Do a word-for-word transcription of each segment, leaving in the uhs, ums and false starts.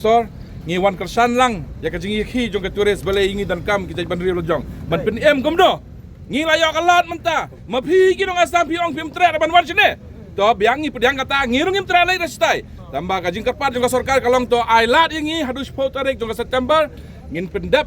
Sor, ngi wan kyrshan lang ïa ka jingïakhih jong ka tourist, balei ngi donkam ki jait bynriew la jong ban pynim kumno. Ngi la ïoh ka lad mynta. Ma phi ki nong Assam phi ong phim treh ban wan shane. To biang ngi pdiang kata, ngi ruh ngim treh lei da shatai. Tangba ka jingkyrpad jong ka sorkar ka long to ai lad ïa ngi haduh shiphew tarik jong ka September. Ngin pyndep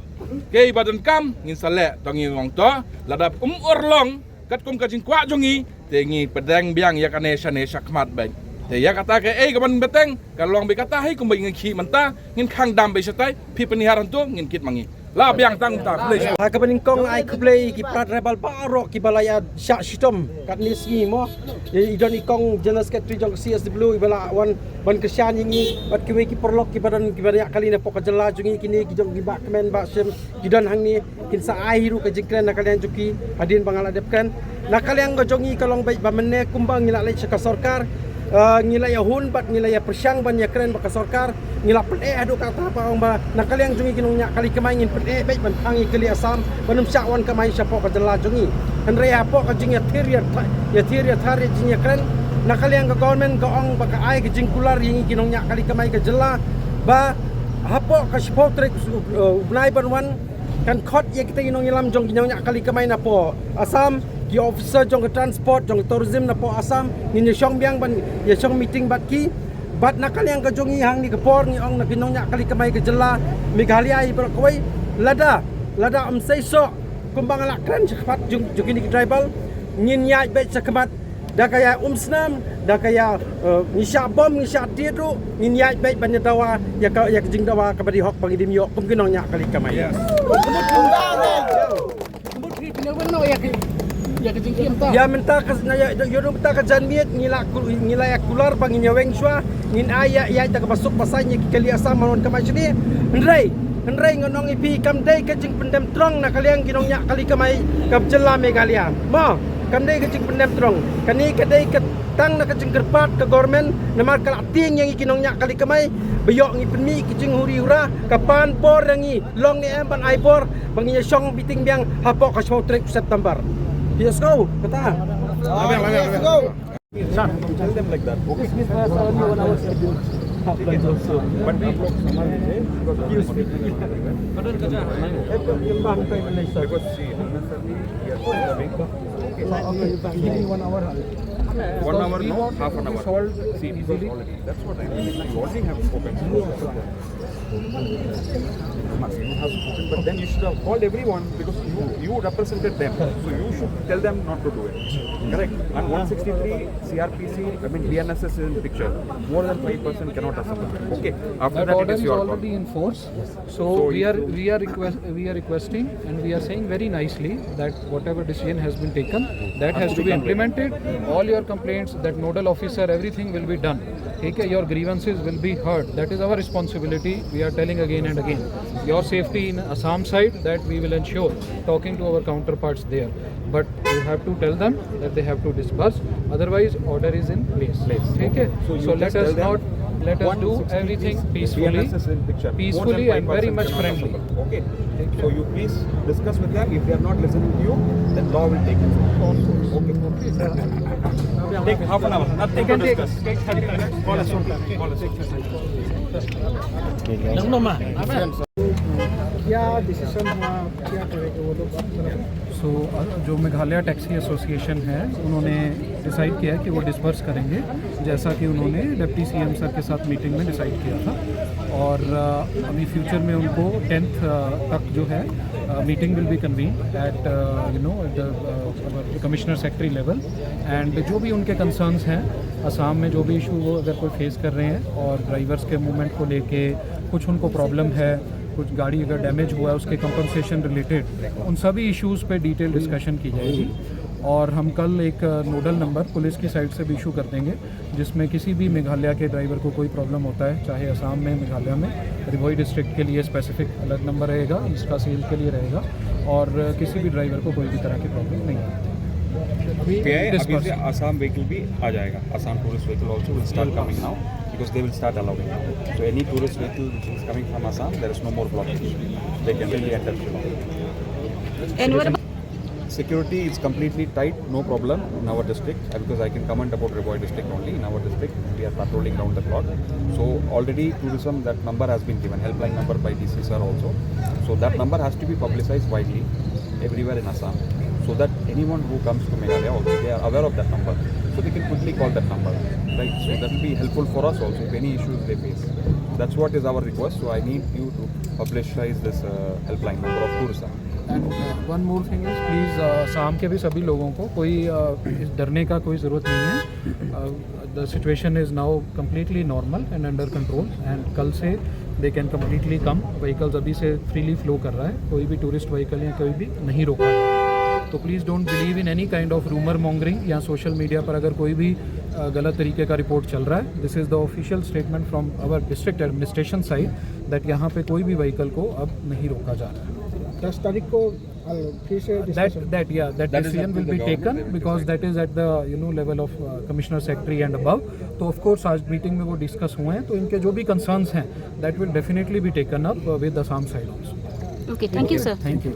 kei ba donkam ngin sa leh, to ngi ong to lada um urlong katkum ka jingkwah jong ngi, te ngi pdiang biang ïa kane shane shakhmat bad. Te ïa kata kaei kaban bteng, ka long bad kata hi kumba ngi khih mynta, ngin khang dam bad shatai, phi pynhiar hangto ngin kit ma ngi. La biang tang ta, please. Ha kaba nyngkong ai khublei ki para tribal baroh kiba la ïa shah shitom katne sngi mo. I, i don i kong General Secretary jong ka C S W iba la wan ban kyrshan ïa ngi bad kiwei ki paralok kiba don kiba ïa kali na pok ka jylla jong ngi, kine ki jong ki bah kmen bah shem ki don hangne. Kin sa ai hi ruh ka jingkren na ka liang jong ki hadien ba nga la dep kren. Na ka liang ka jong ngi ka long beit ba mynne kumba ngi la leit sha ka sorkar, eh, ngi la ïa hun bad ngi la ïa pyrshang ban ïa kren bad ka sorkar. Ngi la pyneh haduh katta ba ong ba na ka liang jong ngi ki nongñiah kali kamai ngin pyneh beit ban phang ïa ki kali Assam ban ym shah wan kamai shapoh ka jylla jong ngi. Hynrei hapoh ka jingïathir ïa tha-, ïathir ïathar ïa jingïakren, na ka liang ka government ka ong ba ka ai ka jingkular ïa ngi ki nongñiah kali kamai ka jylla ba hapoh ka shiphew tarik u, eh, u bnai ban wan kan khot ïa kita ki nongïalam jong ki nongñiah kali kamai napoh Assam, ki officer jong ka transport, jong ka tourism napoh Assam, ngin ïa shong biang ban ïa shong meeting bad ki. Bad na ka liang ka jong ngi hangne ka por ngi ong na ki nongñiah kali kamai ka jylla Meghalaya hi baroh kawei, lada, lada ym sei soh kumba nga la kren shakhmat jong, jong kine ki tribal, ngin ïaid beit shakhmat da ka ïa umsnam, da ka ïa, eh, ngi shah bom, ngi shah tied ruh, ngin ïaid beit ban ïa dawa ïa ka, ïa ka jingdawa kaba dei hok ba ngi dim ïoh kum ki nongñiah kali kamai. Yes. Ïa mynta ka, na ïa, ïa, ïa mynta ka janmiet ngi la ku-, ngi la ïa kular ba ngin ïa weng shuwa, ngin ai ïa, ïa da kaba suk ba saiñ ïa ki kali Assam ban wan kamai shane. Hynrei, hynrei ngan ong ïa phi kam dei ka jingpyndem trong na ka liang ki nongñiah kali kamai ka jylla Meghalaya. Mo, kam dei ka jingpyndem trong. Kane ka dei ka tang na ka jingkyrpad ka government namar ka la tieng ïa ngi ki nongñiah kali kamai ba ïoh ngi pynmih ki jinghuri hura, ka pan bor ïa ngi, long ne em ban ai bor ba ngin ïa shong meeting biang hapoh ka shiphew tarik September. Let's go, kata. Let's go. Tell them like that. Okay. But we block someone, eh? Because we are speaking. Because see, unnecessarily we are disturbing. Okay. Give me one hour. One hour, no, half an hour. See, because already, that's what I mean. You already have spoken. You must, you have spoken, but then you should have called everyone because you, you represented them. So you should tell them not to do it. Correct? And one sixty-three C R P C, I mean, B N S S is in picture. More than five percent cannot assemble. Okay. After that, it is your call. That order is already in force. So we are, we are request, we are requesting and we are saying very nicely that whatever decision has been taken, that has to be implemented. All your complaints, that nodal officer, everything will be done. Okay, your grievances will be heard. That is our responsibility. We are telling again and again. Your safety in Assam side, that we will ensure, talking to our counterparts there. But you have to tell them that they have to disburse. Otherwise, order is in place. Place. Okay? So you just tell them, let us not, let us do everything peacefully, peacefully and very much friendly. Okay. So you please discuss with them. If they are not listening to you, then law will take its own course. Okay. Take half an hour. Nothing to discuss. Call us. Call us. क्या डिसीजन हुआ, क्या करेंगे वो लोग? सो, अ, जो मेघालय टैक्सी एसोसिएशन है, उन्होंने डिसाइड किया है कि वो डिसबर्स करेंगे, जैसा कि उन्होंने डिप्टी सीएम सर के साथ मीटिंग में डिसाइड किया था। और, अ, अभी फ्यूचर में उनको टेंथ, अ, तक जो है, अ, meeting will be convened at, अ, you know, at the, अ, commissioner secretary level, and जो भी उनके कंसर्न्स हैं, असम में जो भी इशू वो अगर कोई फेस कर रहे हैं और ड्राइवर्स के मूवमेंट को लेके कुछ उनको प्रॉब्लम है, कुछ गाड़ी अगर डैमेज हुआ है, उसके कंपनसेशन रिलेटेड, उन सभी इशूज़ पे डिटेल डिस्कशन की जाएगी। और हम कल एक, अ, नोडल नंबर पुलिस की साइड से भी इशू कर देंगे, जिसमें किसी भी मेघालय के ड्राइवर को कोई प्रॉब्लम होता है, चाहे असम में, मेघालय में, री भोई डिस्ट्रिक्ट के लिए स्पेसिफिक अलग नंबर रहेगा, ईस्ट खासी हिल्स के लिए रहेगा, और, अ, किसी भी ड्राइवर को कोई भी तरह की प्रॉब्लम नहीं होती। अभी, अभी से असम व्हीकल भी आ जाएगा। Assam tourist vehicle also will start coming now, because they will start allowing now. So any tourist vehicle which is coming from Assam, there is no more blockage. They can really enter. And what about Security is completely tight, no problem in our district, uh, because I can comment about Ri Bhoi district only. In our district, we are patrolling round the clock. So already tourism, that number has been given, helpline number by D C sir also. So that number has to be publicized widely everywhere in Assam, so that anyone who comes to Meghalaya also, they are aware of that number, so they can quickly call that number, right? So that will be helpful for us also if any issues they face. That's what is our request. So I need you to publicize this uh, helpline number of tourism. And uh, one more thing is, please, uh, शाम के भी सभी लोगों को कोई uh, इस डरने का कोई ज़रूरत नहीं है. The situation is now completely normal and under control, and कल से they can completely come. Vehicles अभी से freely flow कर रहा है, कोई भी टूरिस्ट व्हीकल या कोई भी नहीं रोका है. तो please don't believe in any kind of rumor mongering या सोशल मीडिया पर अगर कोई भी uh, गलत तरीके का रिपोर्ट चल रहा है. This is the official statement from our district administration side that यहाँ पे कोई भी व्हीकल को अब नहीं रोका जा रहा है. दस तारीख को uh, फिर से That discussion. That yeah, that That is decision up to will the be government, taken they will because decide. That is at the you know level of uh, commissioner, secretary and above. तो ऑफ कोर्स आज मीटिंग में वो डिस्कस हुए हैं, तो इनके जो भी कंसर्न्स हैं, that will definitely be taken up uh, with Assam side also. Okay, thank you, sir. Thank you.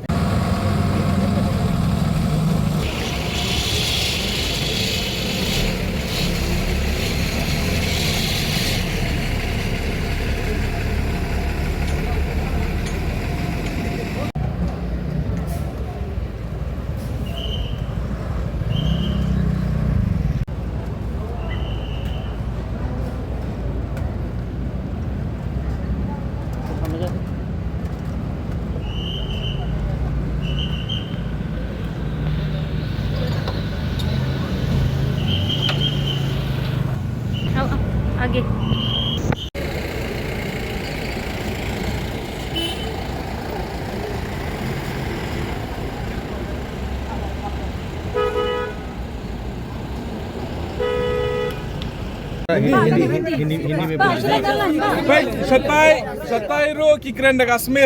आओ, आओ, आगे. भाई, सत्ताई सत्ताई रो की करें दगा स्मेर